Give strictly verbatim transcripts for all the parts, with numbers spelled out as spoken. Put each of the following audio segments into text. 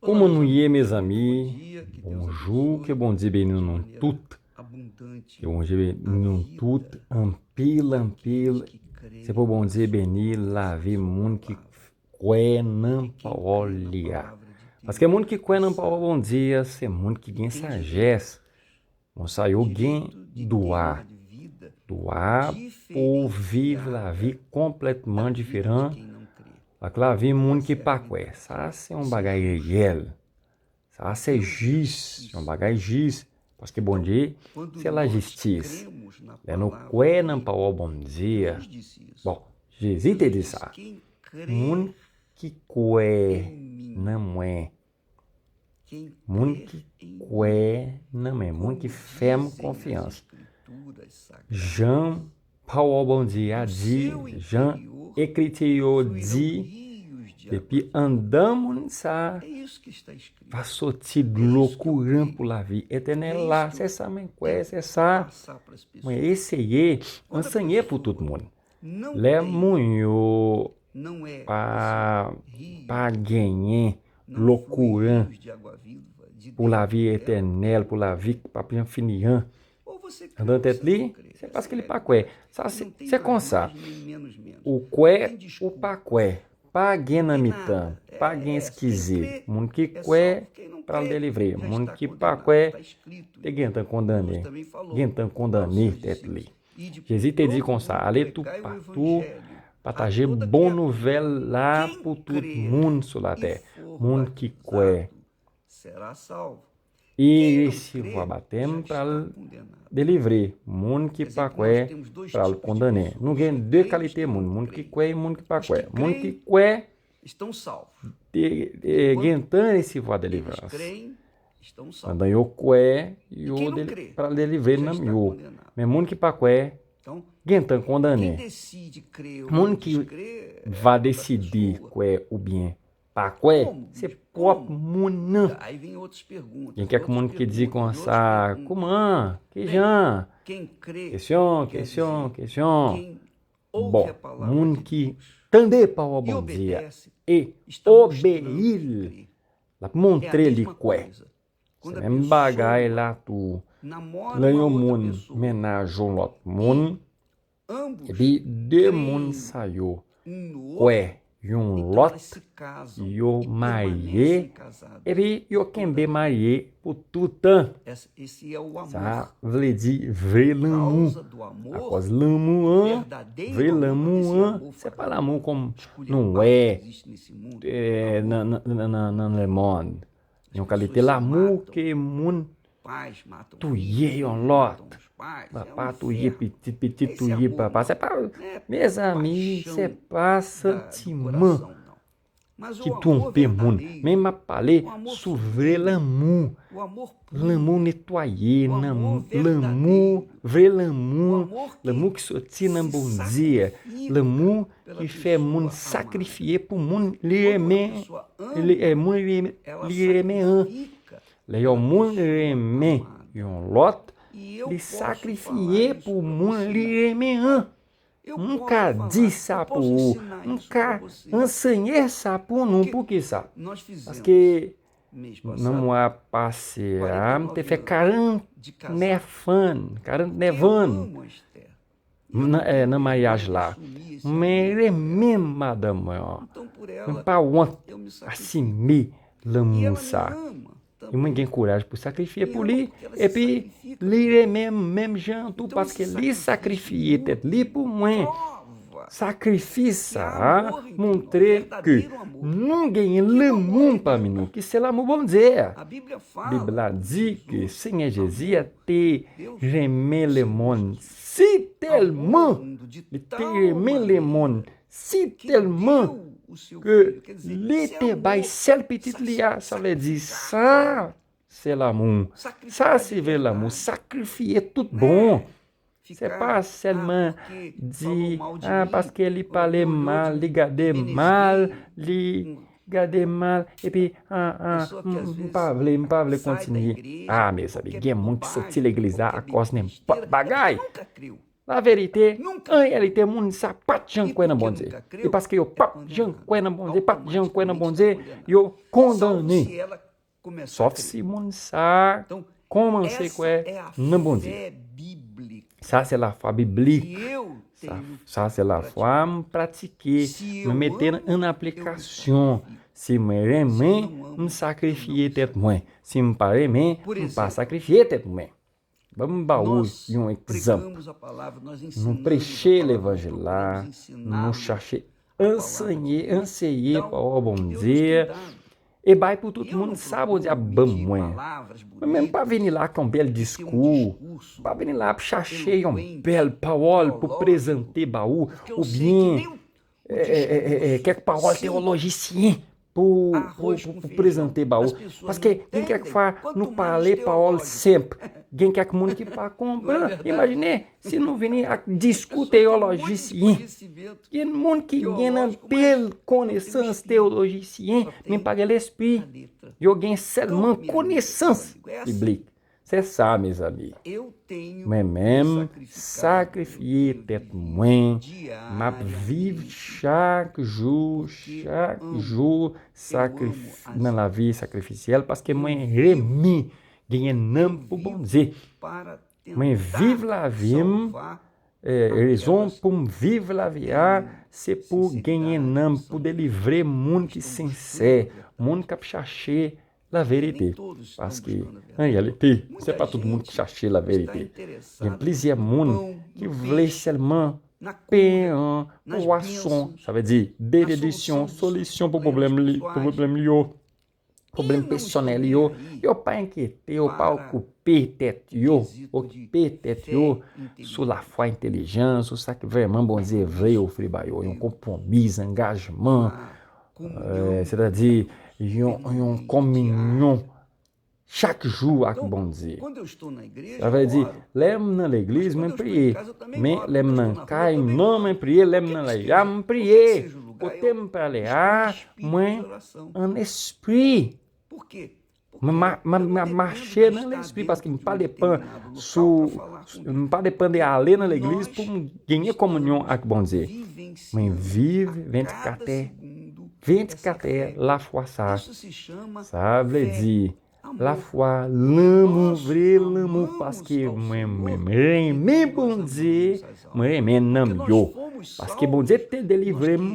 Kòman nou ye, mezanmi? Bonjou, ke Bondye beni nou tout. Ke Bondye beni nou tout anpil, anpil. Se pou Bondye beni lavi moun ki kwè nan pawòl li a. Paske moun ki kwè nan pawòl Bondye a, se moun ki gen sajès. Bon, sa yo gen dwa. Dwa pou viv lavi konplètman diferan ak lavi moun ki pa kwè. Sa se yon bagay reyèl. Sa se jis, se yon bagay jis. Paske Bondye se lajistis. Lè nou kwè nan pawòl Bondye a, bon, Jezi te di sa. Moun ki kwè nan mwen, moun ki kwè nan mwen, moun ki fè m konfyans. Jan pawòl Bondye a di, jan ekriti yo di, depi anndan moun sa va soti dlo kouran pou lavi etènèl la. Se sa mwen kwè, se sa mwen eseye anseye pou tout moun. Lè moun yo pa, pa genyen dlo kouran pou lavi etènèl, pou lavi ki p ap janm fini an, anndan tèt li, se paske li pa kwè. Sa se, se konsa. Ou kwè, ou pa kwè. Pa gen nan mitan, pa gen eskize. Moun ki kwè pral delivre. Moun ki pa kwè te gentan kondane. Gentan kondane tèt li. Jezi te di konsa, ale toupatou, pataje bon nouvèl la pou tout moun sou latè. Moun ki kwè e resevwa batèm pral delivre. Moun ki pa kwè pral kondane. Nou gen de kalite moun, moun ki kwè e moun ki pa kwè. Moun ki kwè te, te gentan resevwa delivrans. Pandan yo kwè, yo deli- pral delivre nanm yo. Men moun ki pa kwè, gentan kondane. Moun ki va deside kwè oubyen pa kwè, se pwòp moun nan. Gen kèk moun ki di konsa, kouman? Kijan? Kesyon, kesyon, kesyon. Bon, moun ki tande pawòl Bondye a e obeyi l, l ap montre li kwè. Se menm bagay la tou. Lè yon moun mennaj yon lòt moun, epi de moun sa yo kwè yon lòt, yo marye, epi yo kenbe marye pou toutan. Sa vle di vre lanmou. Akòz lanmou an, vre lanmou an, se pa lanmou kòm nou wè, eh, nan, nan, nan, nan, nan lemonn. Yon kalite lanmou ke moun touye yon lòt. Papa touye pitit, pitit touye papa. Se pa, mezanmi, se pa santiman ki twonpe moun. Men m ap pale sou vre lanmou. Lanmou netwaye, lanmou, lanmou, vre lanmou, lanmou ki soti nan Bondye, lanmou ki fè moun sakrifye pou moun li renmen, li, eh, moun li, li renmen an. Lè yon moun renmen yon lòt, li sakrifye pou moun li renmen an. M ka di sa pou ou, m ka anseye sa pou nou. Poukisa? Paske nan mwa pase a, m te fè karannèf an, karannèf an nan, eh, nan maryaj la. Mwen renmen madanm mwen an. Mwen pa wont asime lanmou sa. E mwen gen kouraj pou sakrifye pou li. Epi, li renmen m menm jan tou, paske li sakrifye tèt li pou mwen. Sakrifis sa a montre ke nou genyen lanmou pami nou, ki se lanmou Bondye a. Bib la di ke Senyè Jezi a te renmen lemonn si tèlman, li te renmen lemonn si tèlman ke li te bay sèl pitit li a. Sa vle di sa, se lanmou. Sa se vre lanmou. Sakrifye tout bon. Se pa sèlman di, ah, paske li pale mal, li gade mal, li gade mal, epi, ah, ah, m, m pa vle, m pa vle kontinye. Ah, mezanmi, gen moun ki soti legliz la akòz nenpòt bagay. Laverite, an reyalite, moun sa pa t janm kwè nan Bondye. E paske yo pa t janm kwè nan Bondye, pa t janm kwè nan Bondye, yo kondane. Sòf si moun sa kòmanse kwè nan Bondye. Sa se lafwa biblik. Sa, sa se lafwa m pratike, m mete an aplikasyon. Si mwen renmen, m sakrifye tèt mwen. Si m pa renmen, m pa sakrifye tèt mwen. Ban m ba ou yon egzanp. Nou preche levanjil la, nou chache anseye, anseye pawòl Bondye, e bay pou tout moun sa Bondye ap ban mwen. Mwen menm pa vini la ak yon bèl diskou, pa vini la ap chache yon bèl pawòl pou prezante ba ou, oubyen e, e, e, e, e, kèk pawòl teyolojisyen pou, pou, pou, pou prezante ba ou. Paske gen kèk fwa nou pale pawòl senp, gen kèk moun ki pa konprann. Imajine si nou vini ak diskou teyolojisyen. Gen moun ki gen anpil konesans teyolojisyen, men pa gen lespri. Yo gen sèlman konesans biblik. Se sa, mezanmi. Mwen menm, sakrifye tèt mwen. M ap viv chak jou, chak jou sakrif-, nan lavi sakrifisyèl, paske mwen renmen genyen nanm pou Bondye. Mwen viv lavi m, e, rezon pou m viv lavi a, se pou genyen nanm, pou delivre moun ki sensè, moun k ap chache laverite. Paske, an reyalite, se pa tout moun ki chache laverite. Gen plizyè moun ki vle sèlman pen an, pwason, sa vle di benediksyon, solisyon pou pwoblèm li, pou pwoblèm li yo, pwoblèm pèsonèl yo. Yo pa enkyete, yo pa okipe tèt yo, okipe tèt yo sou lafwa entèlijan, sou sa ki vrèman Bondye vle ofri ba yo, yon konpwomi, angajman, e, sètadi yon, yon kominyon chak jou ak Bondye. Sa vle di, lè m nan legliz, mwen priye. Men lè m nan kay m, non, mwen priye. Lè m nan lari a, m priye. Kote m prale a, mwen an espri. Mwen ma-, mwen, mwen ap mache nan lespri paske m pa depann sou, m pa depann de ale nan legliz pou m genyen kominyon ak Bondye. Mwen viv vennkat è, vennkat è lafwa sa. Sa vle di lafwa, lanmou, vre lanmou, paske mwen, mwen renmen Bondye, mwen renmen nanm yo. Paske Bondye te delivre m,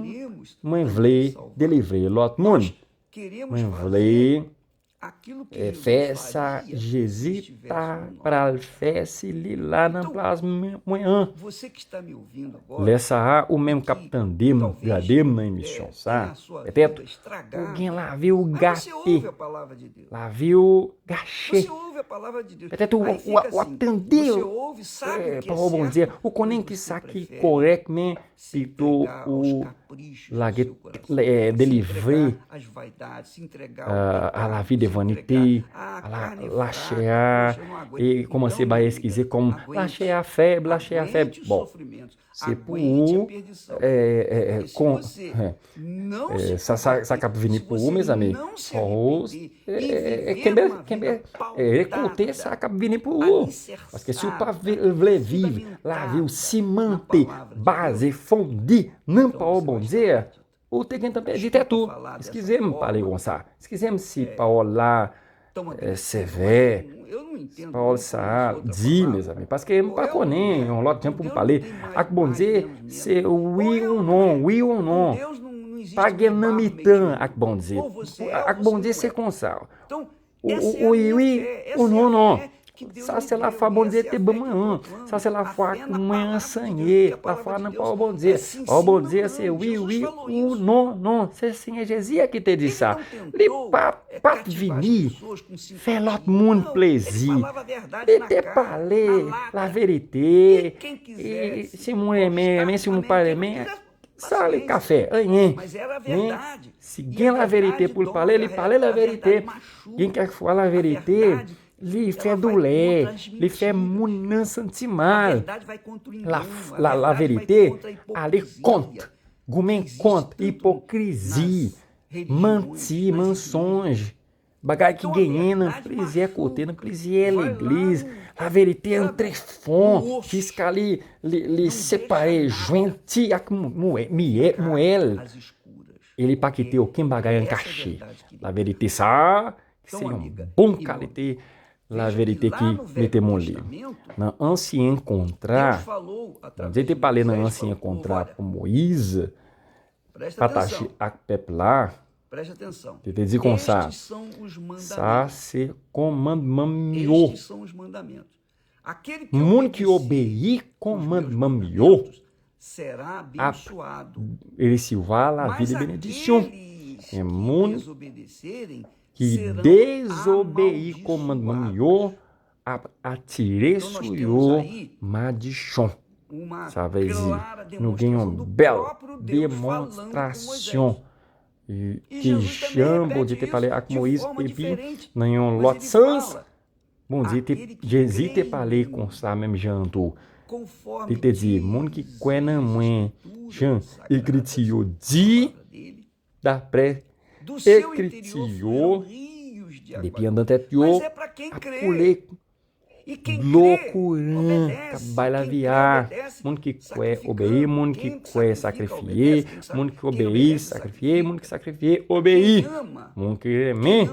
mwen vle delivre lòt moun. Mwen vle, e, fè sa Jezi ta pral fè si li la nan plas mwen, mwen an. Lè sa a, ou menm k ap tande m, gade m nan emisyon sa, petèt ou gen lavi w gate, lavi w gache. Petèt ou, w ap, w ap tande, e, pawòl Bondye, ou konnen ki sa ki kòrèk, men pito ou lage, e, delivre, e, a la vi de vanite, a la, lachè a, e kòmanse bay eskize kòm lachè a fèb, lachè a fèb. Bon, se pou ou, e, e, e, kon, e, sa, sa, sa k ap vini pou ou, mezanmi. Fò w, e, e, e, kenbe, kenbe, e, ekoute sa k ap vini pou ou. Paske si w pa vle, vle viv lavi w simante, baze, fondi nan pawòl Bondye, ou te gentan pèdi tèt ou. Eskize m pale konsa. Eskize m si pawòl la, e, sevè. Si pawòl sa a di, mezanmi. Paske m pa konnen yon lòt jan pou m pale. Ak Bondye, se wi ou non, wi ou non. Pa gen nan mitan ak Bondye. Ak Bondye, se konsa. Ou, ou, wi, wi, ou non, non. Sa se lafwa Bondye te ban mwen an. Sa se lafwa ke mwen anseye. Lafwa nan pawòl Bondye. Pawòl Bondye se wi, wi, ou non, non. Se Senyè Jezi a ki te di sa. Li pa, pa t vini fè lòt moun plezi. Li te pale laverite. E si moun renmen, renmen, si moun pa renmen, sa li ka fè, anyen. Men, si gen laverite pou l pale, li pale laverite. Gen kèk fwa laverite, li fè doulè, li fè moun nan santi mal. La, la, laverite ale kont, goumen kont ipokrizi, manti, mansonj. Bagay ki genyen nan plizyè kote, nan plizyè legliz. Laverite antre fon, jiska li, li, li separe jwenti ak mou- mouye- miyè- mwèl. E li pa kite okenn bagay an kache. Laverite sa a, se yon bon kalite laverite ki mete mou li. Nan ansyen kontra, Bondye te pale nan ansyen kontra pou Moyiz, pataje ak pèp la, li te di konsa, sa se kòmandman m yo. Moun ki obeyi kòmandman m yo ap resevwa lavi de benedisyon. Men moun ki dezobeyi kòmandman m yo ap atire sou yo madichon. Sa vle di, nou gen yon bèl demonstrasyon ki jan Bondye te pale ak Moyiz, epi nan yon lòt sans, Bondye te, Jezi te pale konsa menm jan an tou. Li te di, moun ki kwè nan mwen, jan Ekriti yo di, daprè Ekriti yo, depi anndan tèt yo, ap koule dlo kouran k ap bay lavi a. Moun ki kwè, obeyi. Moun ki kwè, sakrifye. Moun ki obeyi, sakrifye. Moun ki sakrifye, obeyi. Moun ki renmen,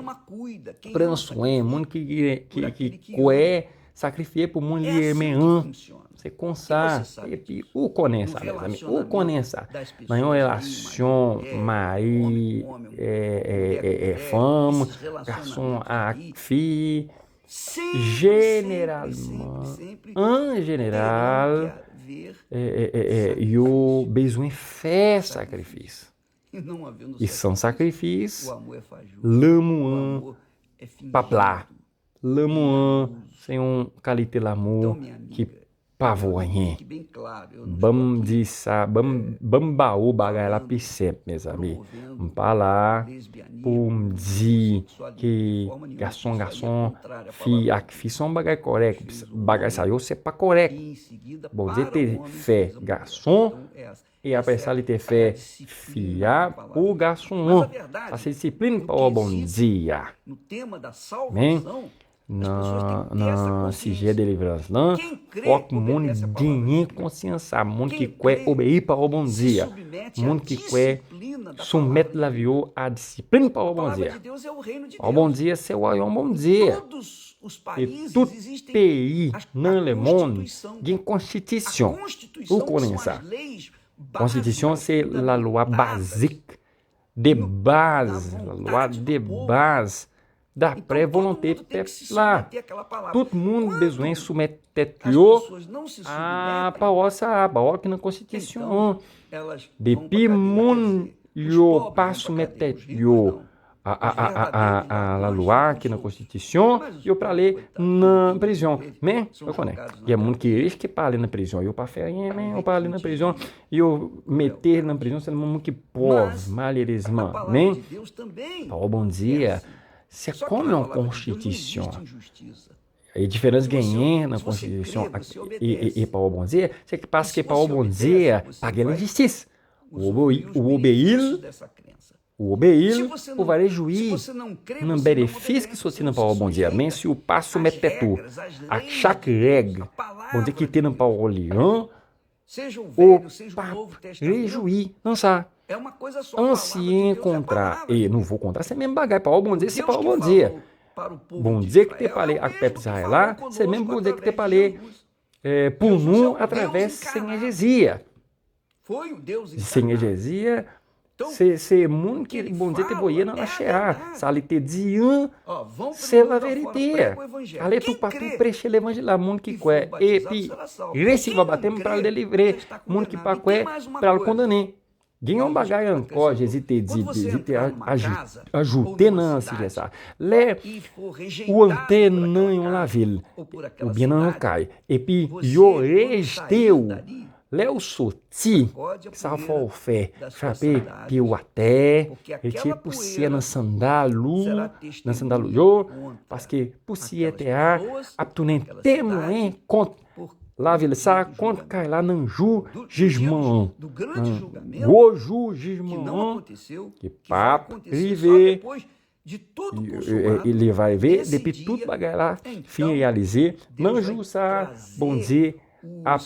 pran swen. Moun ki, ki, ki, ki kwè, sakrifye pou moun li renmen an. Se konsa. Epi ou konnen sa, mezanmi. Ou konnen sa. Nan yon relasyon, mari, e, e, e, e, fanm, gason ak fi, jeneralman, an jeneral, e, e, e, e, yo bezwen fè sakrifis. E san sakrifis, lanmou an p ap la. Lanmou an, se yon kalite lanmou ki pa vo anyen. Ban m di sa, ban m, ban m ba ou bagay la pi senp, mezanmi. M pa la pou m di ke gason, gason, fi ak fi, se yon bagay kòrèk. Bagay sa yo, se pa kòrèk. Bondye te fè gason, e apre sa, li te fè fi a pou gason an. Sa se disiplin pawòl Bondye a. Men, nan, nan sijè delivrans lan, fòk moun genyen konsyans sa. Moun ki kwè obeyi pawòl Bondye a. Moun ki kwè soumèt lavi yo a disiplin pawòl Bondye a. Pawòl Bondye se wayòm Bondye a. E tout peyi nan lemonn gen konstitisyon. Ou konnen sa. Konstitisyon se lalwa bazik, de baz, lalwa de baz, daprè volonte pèp la. Tout moun bezwen soumèt tèt yo a pawòl sa a, pawòl ki nan konstitisyon an. Depi moun yo pa soumèt tèt yo a, a, a, a, a, a lalwa ki nan konstitisyon, yo prale nan prizon. Men, ou konnen, gen moun ki rich ki pa ale nan prizon, yo pa fè anyen, men yo pa ale nan prizon, yo mete nan prizon sèlman moun ki pòv, malerezman. Men, pawòl Bondye a, se kòm yon konstitisyon. E diferans genyen nan konstitisyon ak, e, e, e pawòl Bondye, se ke paske pawòl Bondye a pa gen lenjistis. Ou obeyi, ou obeyi l, ou obeyi l, ou va rejwi nan benefis ki soti nan pawòl Bondye a. Men si w pa soumèt tèt ou ak chak règ Bondye kite nan pawòl li an, ou p ap rejwi nan sa. Ansyen kontra e nouvo kontra, se menm bagay. Pawòl Bondye, se pawòl Bondye. Bondye ki te pale ak pèp Izrayèl la, se menm Bondye ki te pale, eh, pou nou atravè Senyè Jezi a. Senyè Jezi a, se, se moun ki Bondye te voye nan lachè a. Sa li te di an, se laverite a. Ale toupatou, preche levanjil la, moun ki kwè, epi resevwa batèm pral delivre, moun ki pa kwè pral kondane. Gen yon bagay ankò Jezi te di, Jezi te a-, aji-, ajoute nan sijè sa. Lè ou antre nan yon lavil, oubyen nan yon kay, epi yo rejte w, lè ou soti, sa fò w fè, frape pye w atè, retire pousyè nan sandal ou, nan sandal ou yo, paske pousyè tè a ap tounen temwen kont lavil sa, kont kay la nan jou jijman an. Nan gwo jou jijman an, ki p ap rive, li va rive, depi tout bagay la fin reyalize, nan jou sa a, Bondye ap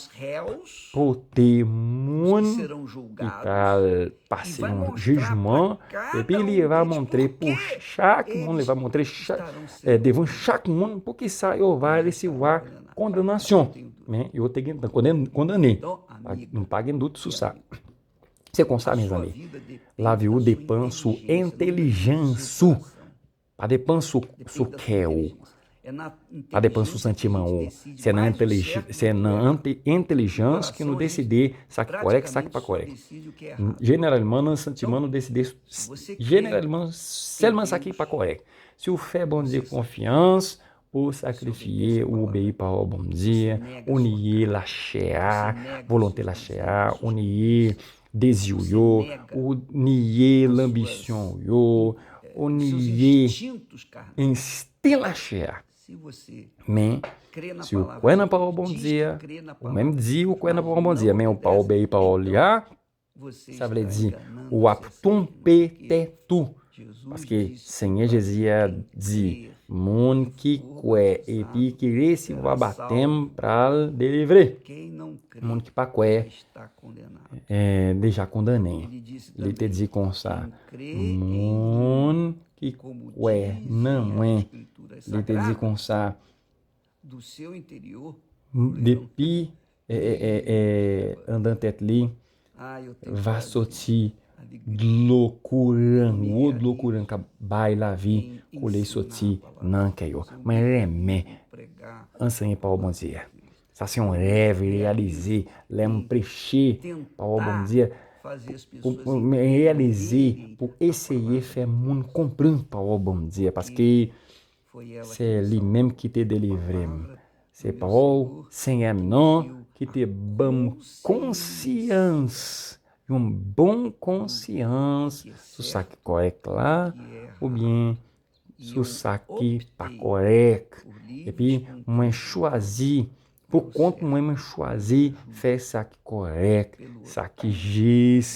pote moun ki pral pase yon jijman, epi li va montre pou chak moun, li va montre chak, eh, devan chak moun poukisa yo va resevwa kondanasyon. Men yo te gentan kondan-, kondane. Nou pa gen dout sou sa. Se konsa, mezanmi. Lavi ou depann sou entèlijans ou. Pa depann sou, sou kè ou. Pa depann sou santiman ou. Se nan entèlij-, se nan ante-, entèlijans ke nou deside sa ki kòrèk, sa ki pa kòrèk. Jeneralman, nan santiman, nou deside s-, jeneralman, sèlman sa ki pa kòrèk. Si w fè Bondye konfyans, ou sakrifye, ou obeyi pawòl Bondye, ou niye lachè a, volonte lachè a, ou niye dezi w yo, ou niye lanbisyon w yo, ou niye ensten lachè a. Men, si w kwè nan pawòl Bondye a, ou menm di ou kwè nan pawòl Bondye a, men ou pa obeyi pawòl li a, sa vle di, w ap twonpe tèt ou. Paske Senyè Jezi a di, moun ki kwè epi ki resevwa batèm pral delivre. Moun ki pa kwè, eh, deja kondane. Li te di konsa, moun ki kwè nan mwen, li te di konsa, depi, eh, eh, eh, eh, andan tèt li, va soti dlo kouran, gwo dlo kouran k ap bay lavi, koule soti nan kè yo. Mwen renmen ansenye pawòl Bondye a. Sa se yon rèv reyalize. Lè m preche pawòl Bondye, pou, pou, mwen reyalize pou eseye fè moun konprann pawòl Bondye a, paske se li menm ki te delivre m. Se pawòl Senyè m nan ki te ban m konsyans, yon bon konsyans sou sa ki kòrèk la, oubyen sou sa ki pa kòrèk. Epi mwen chwazi, pou kont mwen, mwen chwazi fè sa ki kòrèk, sa ki jis,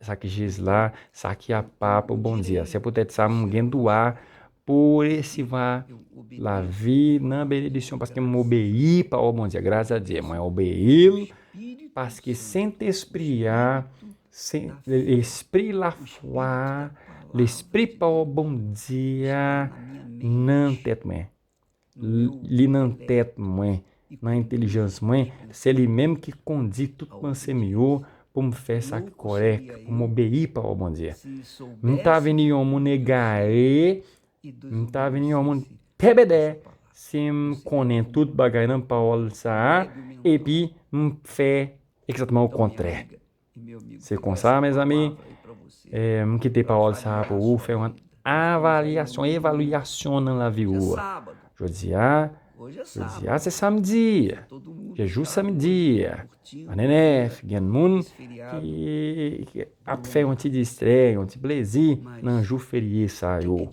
sa ki jis la, sa ki apa pou Bondye a. Se poutèt sa m gen dwa pou resevwa lavi nan benediksyon, paske m obeyi pawòl Bondye. Gras a Dye, mwen obeyi l, paske Sentespri a, se, lespri lafwa, lespri pawòl Bondye a nan tèt mwen. L-, li nan tèt mwen, nan entèlijans mwen. Se li menm ki kondi tout panse m yo pou m fè sa ki kòrèk, pou m obeyi pawòl Bondye. M ta vin yon moun egare, m ta vin yon moun tèbèdè, si m konnen tout bagay nan pawòl sa a, epi m fè egzakteman okontrè. Se konsa, mezanmi, eh, m kite pawòl sa a pou ou fè yon avalyasyon, evalyasyon nan lavi ou. Jodi a, jodi a se samdi, se jou samdi. Ann enèf, gen moun ki, ki ap fè yon ti distrè, yon ti plezi nan jou ferye sa yo.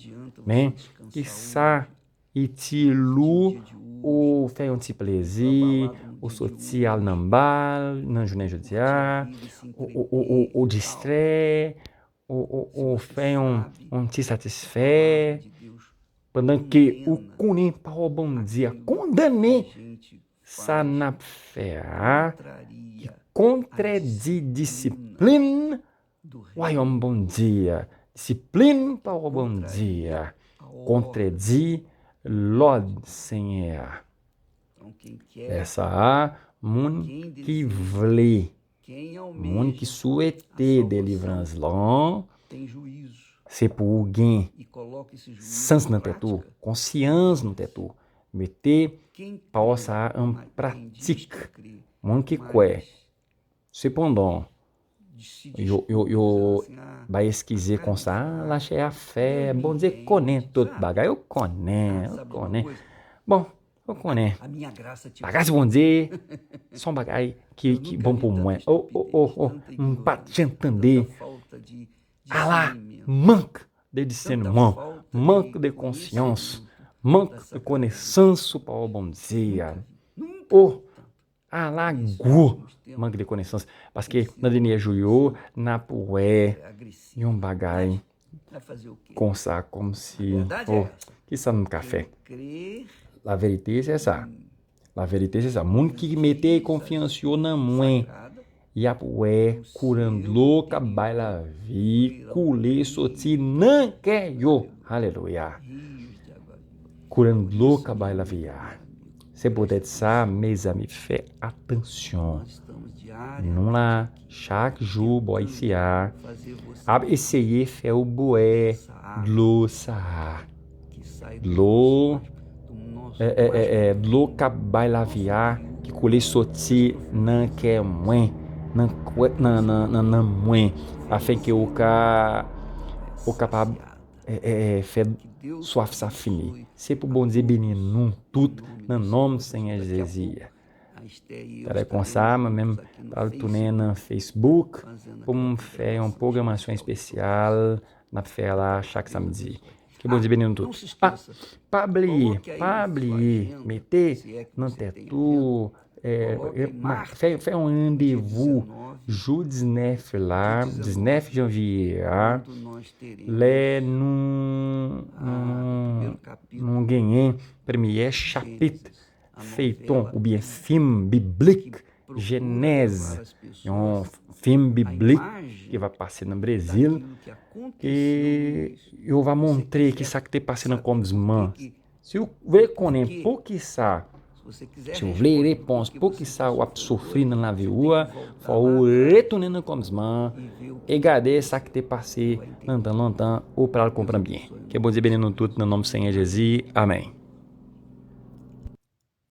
Men, ki sa itil ou, ou fè yon ti plezi, ou soti al nan bal nan jounen jodi a, ou, ou, ou, ou, ou distrè, ou, ou, ou fè yon, yon ti satisfè, pandan ke ou konnen pawòl Bondye a kondane sa n ap fè a, ki kontrèdi disiplin Wayòm Bondye a, disiplin pawòl Bondye a, kontrèdi lòd Senyè a. Lè sa a, moun ki vle, moun ki swete delivrans lan, se pou ou gen sans nan tèt ou, konsyans nan tèt ou. Mete pawòl sa a an pratik. Moun ki kwè, sepandan, yo, yo, yo bay eskize konsa, "Ah, lachè a fèb, Bondye konnen tout bagay, ou konnen, ou konnen." Bon, ou konnen, bagay Bondye, se yon bagay ki, ki bon pou mwen. Oh, oh, oh, oh, m pa t janm tande. Ala mank de disènman, mank de konsyans, mank de konesans sou pawòl Bondye a. Oh, ala gwo mank de konesans. Paske nan dènye jou yo, n ap wè yon bagay Konsa, kòmsi, oh, ki sa m ka fè? Laverite se sa. Laverite se sa. Moun ki mete konfyans yo nan mwen, y ap wè kouran dlo k ap bay lavi koule soti nan kè yo. Alelouya. Kouran dlo k ap bay lavi a. Se poutèt sa, mezanmi, fè atansyon. Nou la, chak jou, bò isi a, ap eseye fè w bwè dlo sa a. Dlo, eh, eh, eh, eh, dlo k ap bay lavi a, ki koule soti nan kè mwen, nan kwè, nan, nan, nan, nan mwen, afenke ou ka, ou kapab, eh, eh, eh, fè swaf sa fini. Se pou Bondye beni nou tout nan non Senyè Jezi. Talè konsa, mwen menm, pral tounen nan Facebook pou m fè yon pwogramasyon espesyal. N ap fè la chak samdi. Ke Bondye beni nou tout. Ah, pa bliye, pa bliye, mete nan tèt ou, eh, eh, ma- fè, fè yon randevou jou diznèf la, diznèf janvye a, lè nou, nou, nou genyen premye chapit feyton oubyen fim biblik Jenèz, yon fim biblik ki va pase nan Brezil, e yo va montre ki sa k te pase nan kòmansman. Si w vle konnen poukisa, si w vle repons poukisa w ap soufri nan lavi ou a, fò w retounen nan kòmansman e gade sa k te pase nan tan lontan, ou pral konprann byen. Ke Bondye beni nou tout nan non Senyè Jezi. Amèn.